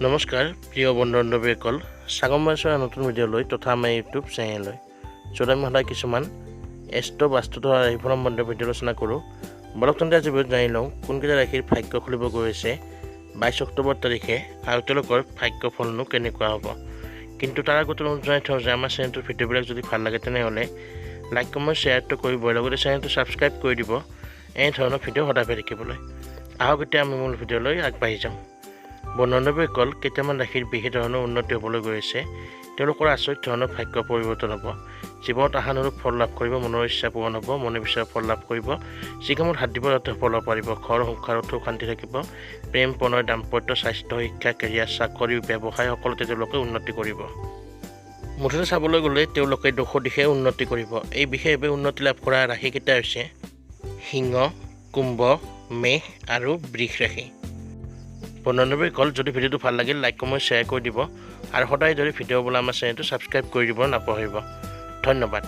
নমস্কাৰ প্ৰিয় বন্ধু বান্ধৱীসকল, স্বাগতম জনাইছোঁ এটা নতুন ভিডিঅ'লৈ তথা আমাৰ ইউটিউব চেনেললৈ, য'ত আমি সদায় কিছুমান এষ্ট্ৰ বাস্তু তথা ৰাশিফল সম্বন্ধীয় ভিডিঅ' আলোচনা কৰোঁ। বলক তেন্তে আজি ভিডিঅ'ত জানি লওঁ কোনকেইটা ৰাশিৰ ভাগ্য খুলিব গৈ আছে 22 অক্টোবৰ তাৰিখে আৰু তেওঁলোকৰ ভাগ্যফলনো কেনেকুৱা হ'ব। কিন্তু তাৰ আগতে অনুৰোধ জনাই থওঁ যে আমাৰ চেনেলটোৰ ভিডিঅ'বিলাক যদি ভাল লাগে, তেনেহ'লে লাইক, কমেণ্ট, শ্বেয়াৰটো কৰিবই, লগতে চেনেলটো ছাবস্ক্ৰাইব কৰি দিব এনেধৰণৰ ভিডিঅ' সদায় পাই থাকিবলৈ। আহক এতিয়া আমি মূল ভিডিঅ'লৈ আগবাঢ়ি যাওঁ। বন্ধু বান্ধৱীসকল, কেইটামান ৰাশিৰ বিশেষ ধৰণৰ উন্নতি হ'বলৈ গৈ আছে। তেওঁলোকৰ আচৰিত ধৰণৰ ভাগ্য পৰিৱৰ্তন হ'ব। জীৱনত আশানুৰূপ ফল লাভ কৰিব, মনৰ ইচ্ছা পূৰণ হ'ব, মনে বিচৰা ফল লাভ কৰিব। যি কামত হাত দিব তাতে সফল হ'ব পাৰিব। ঘৰ সংসাৰতো শান্তি থাকিব। প্ৰেম, প্ৰণয়, দাম্পত্য, স্বাস্থ্য, শিক্ষা, কেৰিয়াৰ, চাকৰি, ব্যৱসায় সকলোতে তেওঁলোকে উন্নতি কৰিব। মুঠতে চাবলৈ গ'লে তেওঁলোকে দোষ দিশে উন্নতি কৰিব। এই বিশেষভাৱে উন্নতি লাভ কৰা ৰাশিকেইটা হৈছে সিংহ, কুম্ভ, মেষ আৰু বৃষ ৰাশি। বন্ধু বান্ধৱীসকল, যদি ভিডিঅ'টো ভাল লাগিল, লাইক, কমেণ্ট, শ্বেয়াৰ কৰি দিব আৰু সদায় যদি ভিডিঅ' বোলে আমাৰ চেনেলটো ছাবস্ক্ৰাইব কৰি দিব নাপাহৰিব। ধন্যবাদ।